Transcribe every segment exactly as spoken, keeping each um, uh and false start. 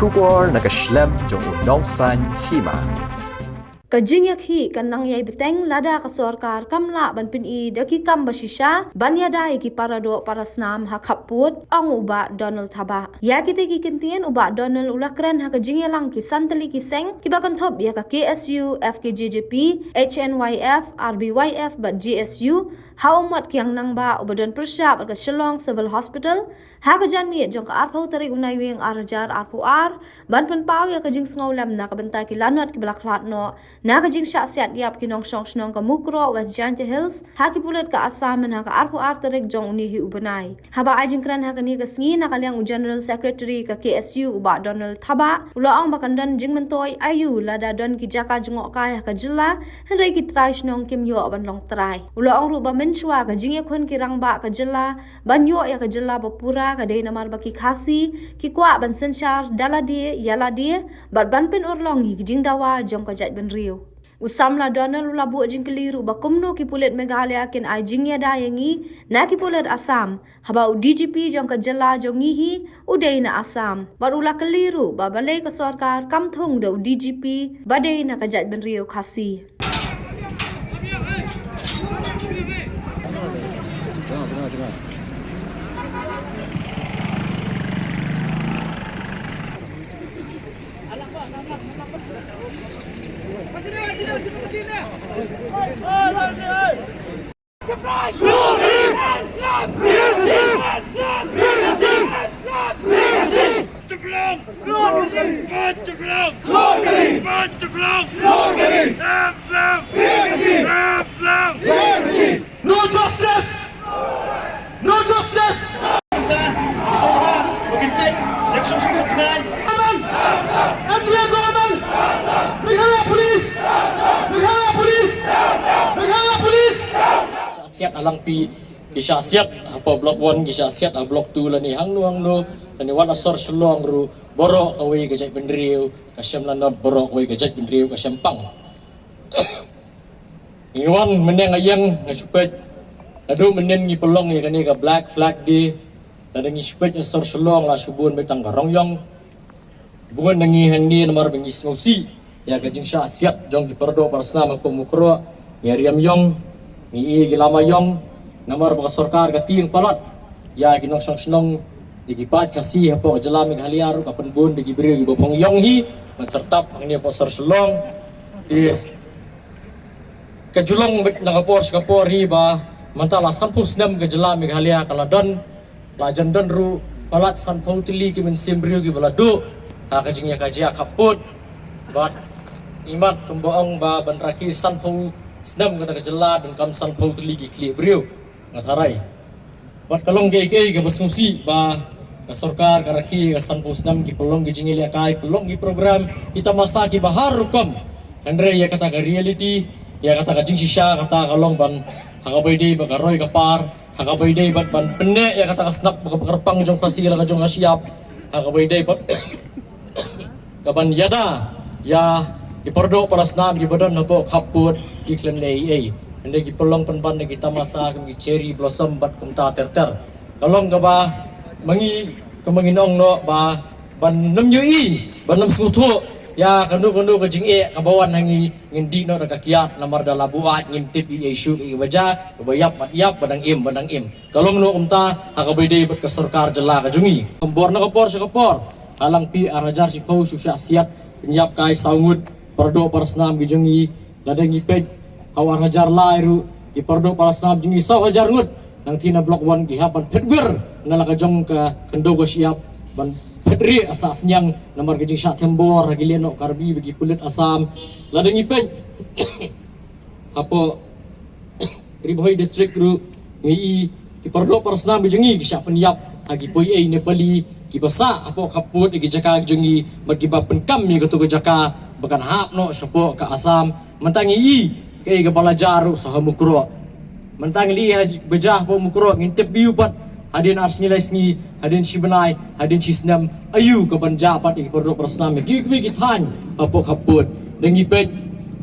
Khubor na ka shlem jong u nongsaiñ hima. Ka jingïakhih kan nang ïai bteng lada ka sorkar kam lah ban pyni da ki kam ba shisha ban ïada ïa ki paradoh parasnam ha khappud, ong u Bah Donald Thabah. Ïa kitei ki kyntien u Bah Donald u la kren ha ka jingïalang ki san tylli ki seng kiba kynthup ïa ka K S U, F K J J P, H N Y F, R B Y F bad G S U ha u Mot Kiang Nangbah uba don pyrshah bad ka Shillong Civil Hospital ha ka janmiet jong ka arphew tarik u Naiwieng ar hajar arphew ar, ban pynpaw ïa ka jingsngewlem na ka bynta ki lanot kiba la khlad noh na ka jingshah siat ïap ki nongshong shnong ka Mukroh, West Jaintia Hills ha ki pulit ka Assam mynha ka arphew ar tarik jong une hi u bnai. Haba ai jingkren ha kane ka sngi na ka liang u General Secretary ka K S U u Bah Donald Thabah u la ong ba kan don jingmyntoi aïu lada don ki jaka jngohkai ha ka jylla, hynrei ki trai shnong kim ïoh ban long trai. U la ong ruh ba mynshuwa ka jingïakhun ki rangbah ka jylla ban ïoh ïa ka jylla ba pura ka dei namar ba ki Khasi ki kwah ban synshar da lade ïa lade bad ban pynurlong ïa ki jingdawa jong ka jaitbynriew. U samla Donald u la buh jingkylli ruh ba kumno ki pulit Meghalaya kin ai jingïada ïa ngi na ki pulit Assam, haba u D G P jong ka jylla jong ngi hi u dei na Assam. Bad u la kylli ruh ba balei ka sorkar kam thung da u D G P ba dei na ka jaitbynriew Khasi. No justice! No justice! Government! M P A government! Meghalaya Police! Meghalaya Police! Meghalaya Police! Shah siat ha Langpih, ki shah siat hapoh Block One, ki shah siat ha Block Two, lane hangno hangno, lane wat ha sor Shillong ruh, baroh kawei ka jaitbynriew ka shem lanot, baroh kawei ka jaitbynriew ka shem pang. Ngi wan mynne nga ïeng nga shu peit, naduh mynnin ngi pynlong ïa kane ka Black Flag Day, lada ngi shu peit ha sor Shillong la shu bun beit tang ka rong ïong. Bun na ngi hangne namar ba ngi sngewsih ïa ka jingshah siat jong ki paradoh parasnam hapoh Mukroh, ngi riam ïong, ngi ïa ki lama ïong, namar ba ka sorkar ka tieng palat ïa ki nongshong shnong, ïa ki paid Khasi hapoh ka jylla Meghalaya ruh ka pynbun da ki briew kiba phong ïong hi ban syrtap hangne hapoh sor Shillong. Te ka ju long beit na ka por sha ka por hi ba mynta la sanphew snem ka jylla Meghalaya ka la don, la jan don ruh palat sanphew tylli ki mynsiem briew kiba la duh ha ka jingïakajia khappud. Bad imat kumba ong ba ban rakhe sanphew snem kata ka jylla donkam sanphew tylli ki khlieh briew. Nga tharai bad ka long kaei kaei kaba sngewsih ba ka sorkar ka rakhe ka sanphew snem, ki pynlong ki jingïalehkai, pynlong ki program, ki tamasa kiba har rukom. Hynrei ïa kata ka reality, ïa kata ka jingshisha, kata ka long ban ha kaba ïadei bad ka roi ka par, ha kaba ïadei bad ban pynneh ïa kata ka shnap ba ka kyrpang jong Khasi la ka jong ka shyiap, ha kaba ïadei bad ka ban ïada ïa ki paradoh parasnam kiba don hapoh khappud, ki khlem leh ei ei. Hynrei ki pynlong pynban da ki tamasa kum ki cherry blossom bad kumta ter ter. Ka long kaba ma ngi, kaba ngin ong noh ba ban nym ïohi, ban nym sngewthuh ïa kano kano ka jingeh kaba wan ha ngi, ngin dih noh da ka kiad namar da la buaid ngim tip ei ei shuh, ïa ba jia, ba ïap bad ïap, ba dang im bad dang im. Ka long noh kumta ha kaba ïadei bad ka sorkar jylla ka jong ngi. Kum bor na ka por sha ka por, ha Langpih ar hajar shiphew shu shah siat, pynïap kai saw ngut paradoh parasnam ki jong ngi. Lada ngi peit ha u ar hajar lai ruh, ki paradoh parasnam jong ngi saw hajar ngut. Nangta na Block One ki hap ban phet wir na la ka jong ka khyndew ka shyiap, ban phet rieh ha sah synñiang namar ka jingshah them bor ha ki lehnoh Karbi bad ki pulit Assam. Lada ngi peit hapoh Ri Bhoi District ruh ngi i ki paradoh parasnam ki jong ngi ki shah pynïap ha ki poiei Nepali kiba sah hapoh khappud ïa ki jaka ki jong ngi, bad kiba pynkam ïa kato ka jaka ba kan hap noh shapoh ka Assam. Mynta ngi i kaei kaba la jia ruh sha ha Mukroh. Mynta ngi i ha j-, ba jia hapoh Mukroh, ngin tip ïa u pat hadien ar sngi lai sngi, hadien shi bnai, hadien shi snem, aïu ka ban jia pat ïa ki paradoh parasnam ïa kiwei kiwei ki thaiñ hapoh khappud. Da ngi peit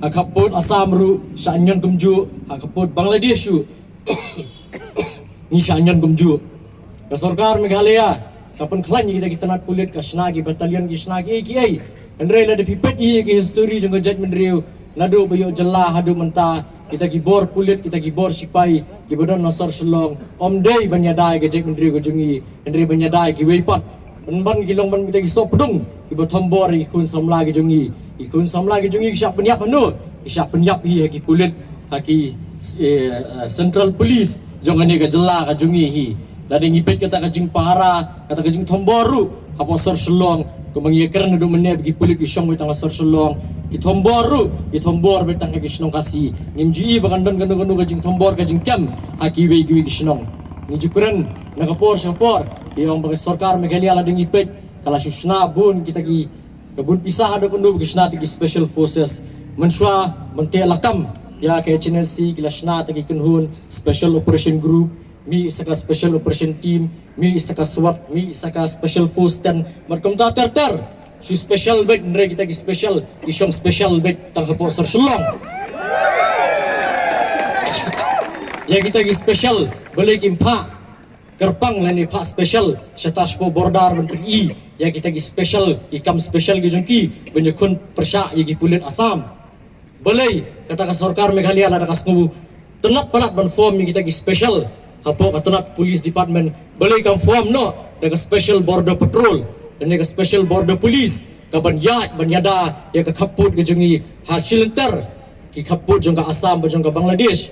ha khappud Assam ruh shah ñion kumjuh, ha khappud Bangladesh ruh ngi shah ñion kumjuh. Ka sorkar Meghalaya Ka pynkhlaiñ ïa kita ki tnat pulit, ka shna ki battalion, ki shna ki ei ki ei. Hynrei lada phi peit ïa ki history jong ka jaitbynriew, naduh ba ïoh jylla haduh mynta, kita ki bor pulit, kita ki bor sipai kiba don na sor Shillong, ym dei ban ïada ïa ka jaitbynriew ka jong ngi, hynrei ban ïada ïa kiwei pat. Pynban ki long ban kita ki sohpdung kiba thombor ïa ki khun samla ki jong ngi. Ki khun samla ki jong ngi ki shah pynïap hano? Ki shah pynïap hi ha ki pulit, ha ki, eh, Central Police jong kane ka jylla ka jong ngi hi. Lada ngi peit kata ka jingpahara, kata ka jingthombor ruh hapoh sor Shillong, kumba ngi ïakren naduh mynne ba ki pulit ki shong beit tang ha sor Shillong, ki thombor ruh ki thombor beit tang ha ki shnong Khasi. Ngim ju i ba kan don kano kano ka jingthombor ka jingkem ha kiwei kiwei ki shnong. Ngi ju kren na ka por sha ka por, ïa ong ba ka sorkar Meghalaya, lada ngi peit, ka la shu shna bun kita ki, ka bun pisa haduh kano ba ki shna ta ki special forces. Mynshuwa ban teh lakam ïa ka H N L C, ki la shna ta ki kynhun special operation group, mih sa ka special operation team, mih sa ka SWAT, mih sa ka special force ten, bad kumta ter ter. Shu special beit, hynrei kita ki special ki shong special beit tang hapoh sor Shillong. Ïa kita ki special, balei kim phah kyrpang lane phah special shata shapoh border ban pyni ïa kita ki special, ki kam special ki jong ki ban ïakhun pyrshah ïa ki pulit Assam? Balei kata ka sorkar Meghalaya, lada ka sngew tynnat palat ban form ïa kita ki special hapoh ka tnat police department, balei kam form noh da ka special border patrol lane ka special border police, ka ban ïaid ban ïada ïa ka khappud ka jong ngi ha shilynter ki khappud jong ka Assam bad jong ka Bangladesh?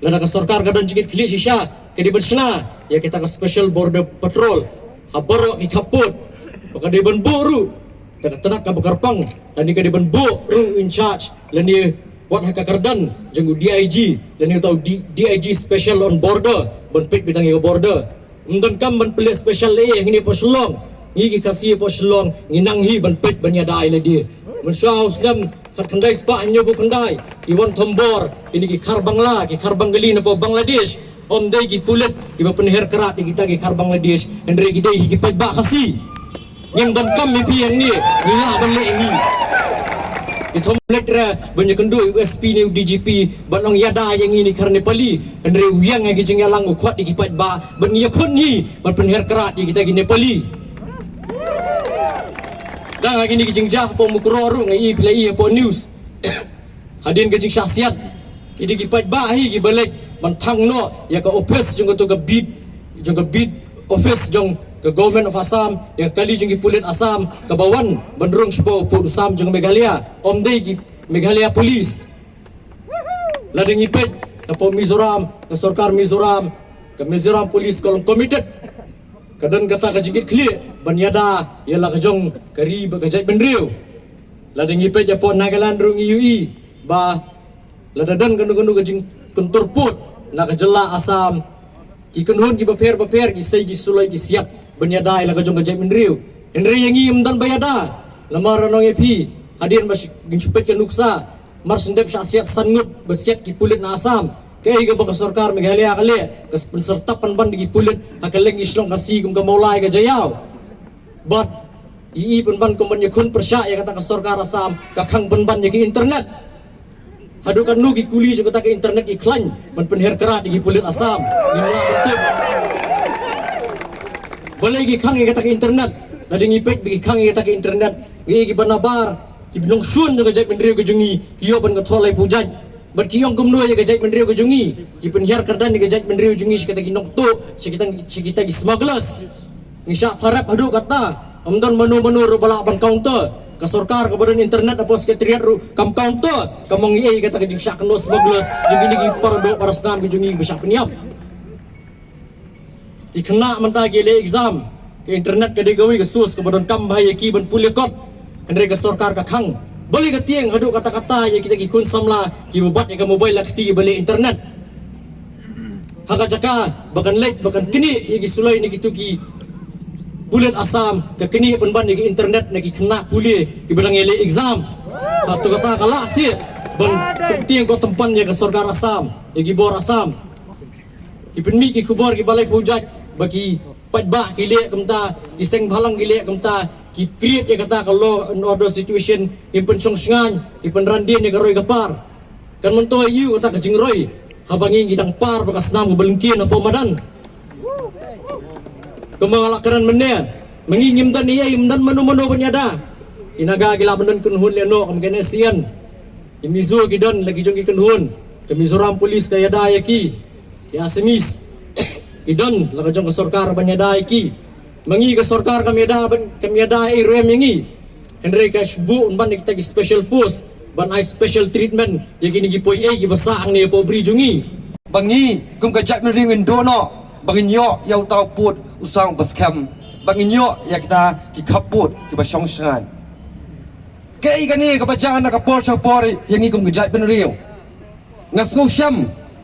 Lada ka sorkar ka don jingkitkhlieh shisha, ka dei ban shna ïa kita ka special border patrol ha baroh ki khappud. Bad ka dei ban buh ruh da ka tnat kaba kyrpang, lane ka dei ban buh ruh in charge, lane wat ha ka kyrdan jong u D I G, lane uta u D-, D I G special on border, ban peit beit tang ïa ka border. Ym donkam ban pynleh special leh hangne hapoh Shillong. Ngi ki Khasi hapoh Shillong ngi nang hi ban peit ban ïada ïa lade. Mynshuwa u snem khatkhyndai spah hynñiewphew khyndai, ki wan thombor kine ki khar Bangla, ki khar Bengali napoh Bangladesh. Ym dei ki pulit kiba pynher krat ïa kita ki khar Bangladesh, hynrei ki dei hi ki paidbah Khasi. Ngim donkam ïa phi hangne, ngi lah ban leh hi. Ki thom leit re ban ïakynduh ïa u S P ne u D G P ban ong ïada ïa ngi ne khar Nepali, hynrei u ïeng ha ki jingïalang, u khot ïa ki paidbah ban ïakhun hi ban pynher krat ïa kita ki Nepali. Dang ha kine ki jingjia hapoh Mukroh ruh, nga i phi la i hapoh news. Hadien ka jingshah siat, ki dei ki paidbah hi kiba leit ban thang noh ïa ka office jong kato ka beat, jong ka beat office jong ka Government of Assam, ïa ka kali jong ki pulit Assam kaba wan ban rung shapoh u pud u sam jong ka Meghalaya. Ym dei ki Meghalaya Police. Lada ngi peit hapoh Mizoram, ka sorkar Mizoram, ka Mizoram Police ka long committed. Ka don kata ka jingkitkhlieh ban ïada ïa la ka jong ka ri bad ka jaitbynriew. Lada ngi peit hapoh Nagaland ruh ngi ïohi ba lada don kano kano ka jingkyntur pud na ka jylla Assam, ki kynhun kiba pher bapher ki sei ki suloi ki siat ban ïada ïa la ka jong ka jaitbynriew. Hynrei ïa ngi ym don ba ïada. Namar ngan ong ïa phi, hadien ba shi-, ngin shu peit ka nuksa, mar shen dep shah siat san ngut ba siat ki pulit na Assam, kaei kaba ka sorkar Meghalaya ka leh? Ka pynsertap pynban da ki pulit ha kylleng ki shnong Khasi kum ka Mawlai, ka Jaïaw. Bad i, i pynban kum ban ïakhun pyrshah ïa kata ka sorkar Assam, ka khang pynban ïa ki internet. Haduh katno ki kuli jong kata ka internet ki khlaiñ ban pynher krat ïa ki pulit Assam? Ngim lah ban tip. Balei ki khang ïa kata ka internet? Lada ngi peit ba ki khang ïa kata ka internet, ngi ïohi kiba nabar, ki nongshun jong ka jaitbynriew ka jong ngi ki ïoh ban kynthoh laiphew jait. Bad ki ong kumno ïa ka jaitbynriew ka jong ngi? Ki pynhiar kyrdan ïa ka jaitbynriew jong ngi sha kita ki nongtuh, sha kita, sha kita ki smugglers. Ngi shah pharap haduh katta, ym don mano mano ruh ba lah ban counter. Ka sorkar kaba don internet hapoh Secretariat ruh kam counter, kam ong ei ei kata ka jingshah kynnoh smugglers jong kine ki para doh para snam ki jong ngi kiba shah pynïap. Ki khynnah mynta ki leh exam, ka internet ka dei kawei ka source kaba donkam bha ïa ki ban pule kot. Hynrei ka sorkar ka khang. Balei ka tieng haduh katta katta ïa kita ki khun samla kiba bat ïa ka mobile la kti kiba leh internet? Ha ka jaka ba kan leit ba kan knieh ïa ki suloi na kito ki pulit Assam, ka knieh pynban ïa ki internet na ki khynnah pule kiba dang ïaleh exam. Ha, to kata ka lah seh ban pyntieng kot tympan ïa ka sorkar Assam, ïa ki bor Assam. Ki pynmih ki khubor kiba laiphew jait ba ki paidbah ki leh kumta, ki seng bhalang ki leh kumta, ki create ïa kata ka law and order situation, ngim pynshong shngaiñ, ki pynran dien ïa ka roi ka par. Kan myntoi aïu kata ka jingroi haba ngi ngi dang par bad ka snam kaba lyngkien hapoh madan? Kumba nga la kren mynne, Ma ngi ngim don ei ei, ngim don mano mano ban ïada. Ki Naga ki lah ban don kynhun lehnoh kum ka N S C N. Ki Mizo ki don la ki jong ki kynhun. Ka Mizoram Police ka ïada ïa ki. Ki Assamese ki don la ka jong ka sorkar ban ïada ïa ki. Ma ngi ka sorkar kam ïada ban, kam ïada ei ruh em ïa ngi. Hynrei ka shu buh ban ïa kita ki special force ban ai special treatment ïa kine ki poi ei kiba sah hangne hapoh bri jong ngi. Ba ngi kum ka jaitbynriew ngin duh noh ba ngin ïoh ïa uta u pud u sang ba skhem, ba ngin ïoh ïa kita ki khappud kiba shong shngaiñ. Kaei kane kaba jia na ka por sha ka por ïa ngi kum ka jaitbynriew? Nga sngewshem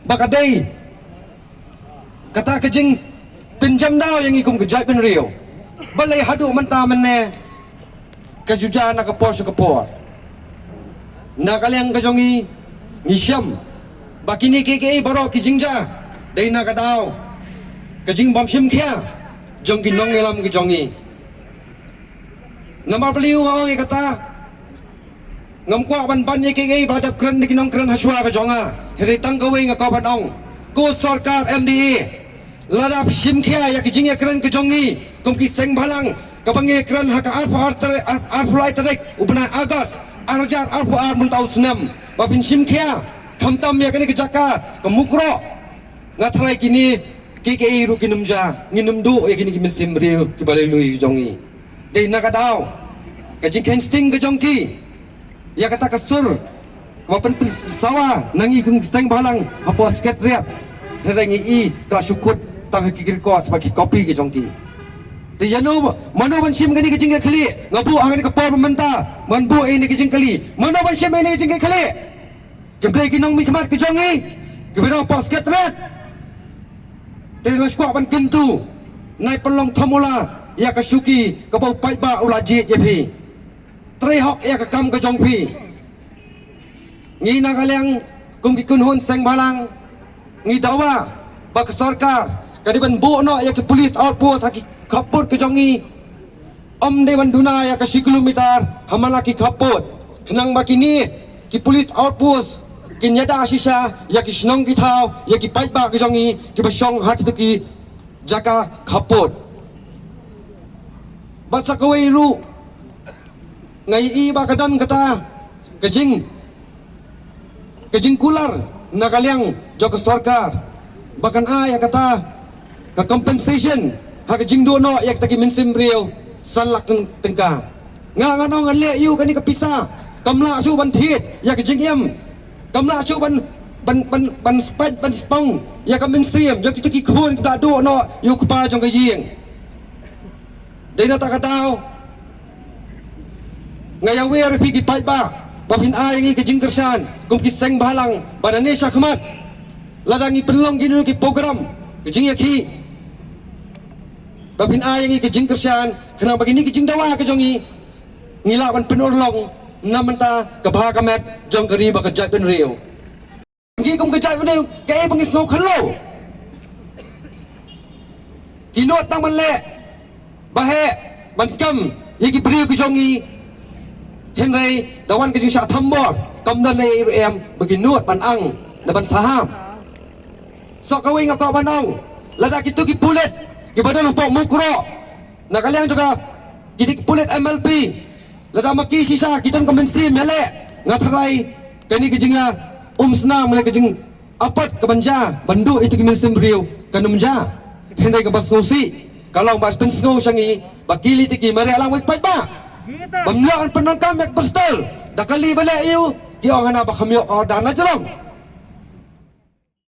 ba ka dei kata ka jingpynjam daw ïa ngi kum ka jaitbynriew. Balei haduh mynta mynne ka ju jia na ka por sha ka por? Na ka liang ka jong ngi, ngi shem ba kine kiei kiei baroh ki jingjia dei na ka daw ka jingbym shim khia jong ki nongïalam ka jong ngi. Namar balei nga ong ïa kata? Ngam kwah ban ban ïa kiei kiei ba dep kren da ki nongkren hashwa ka jong nga. Hynrei tang kawei nga kwah ban ong, ko sorkar M D A, lada phi shim khia ïa ki jingïakren ka jong ngi kum ki seng bhalang kaba ngi ïakren ha ka arphew ar tarik, ar-, arphew lai tarik u bnai August ar hajar arphew ar mynta u snem, ba phin shim khia khamtam ïa kane ka jaka ka Mukroh, nga tharai kine kiei kiei ruh kin ym jia. Ngin ym duh ïa kine ki mynsiem briew kiba laitluid jong ngi. Dei na ka daw ka jingkheiñ sting ka jong ki ïa kata ka sur kaba pynpynsawa na ngi kum ki seng bhalang hapoh Secretariat. Hynrei ngi i ka la shu kut tang ha ki records bad ki copy ka jong ki. Te ïano, mano ban shim kane ka jingkylli? Nga buh ha kane ka por mynta ban buh ïa kane ka jingkylli, mano ban shim ïa kane ka jingkylli? Kim dei ki nongmihkhmat ka jong ngi kiba don hapoh Secretariat? Te nga sngewkwah ban kyntu, nai pynlong thormula ïa ka shuki kaba u paidbah u la jied ïa phi. Trei hok ïa ka kam ka jong phi. Ngi na ka liang kum ki kynhun seng bhalang ngi dawa ba ka sorkar ka dei ban buh noh ïa ki police outpost ha ki khappud ka jong ngi. Ym dei ban duna ïa ka shi kilometer ha man la ki khappud, khnang ba kine ki police outpost kin ïada shisha ïa ki shnong ki thaw, ïa ki paidbah ki jong ngi kiba shong ha kito ki jaka khappud. Bad sa kawei ruh, nga ïohi ba ka don kata ka jing ka jingkular na ka liang jong ka sorkar ba kan ai ïa kata ka compensation ha ka jingduh noh ïa kita ki mynsiem briew san lak tyngka. Nga, nga ong, ngan leh aïu? Kane ka pisa kam lah shuh ban thied ïa ka jingim, kam lah shuh ban, ban, ban, ban spait, ban spong ïa ka mynsiem jong kito ki khun kiba la duh noh ïa u kpa jong ka ïing. Dei na kata ka daw nga ïawer ïa phi ki paidbah ba phin ai ïa ngi ka jingkyrshan kum ki seng bhalang ba nangne shakhmat, lada ngi pynlong kino kino ki program ka jingïakhih, ba phin ai ïa ngi ka jingkyrshan khnang ba kine ki jingdawa ka jong ngi ngi lah ban pynurlong na bynta ka bha ka met jong ka ri bad ka jaitbynriew. Ngi kum ka jaitbynriew, kaei ba ngi sngew khyllew? Ki nud tang ban leh ba heh, ban kam ïa ki briew ki jong ngi. Hynrei da wan ka jingshah thombor, kam don ei ei ruh em ba ki nud ban ang ne ban saham. Sa kawei nga kwah ban ong, lada kito ki pulit kiba don hapoh Mukroh na ka liang jong ka, ki dei ki pulit M L P, lada ma ki shisha ki don ka mynsiem ïaleh, nga tharai kane ka jingïaumsnam ne ka jingapat ka ban jia ban duh ïa kito ki mynsiem briew kan ym jia. Hynrei kaba sngewsih ka long ba pynsngew sha ngi ba ki leit ki mareh lang wei paidbah. Bym lah ban pyndonkam ïa ka pistol, da kali ba leh aïu? Ki ong hana ba kham ïoh ka order na jrong.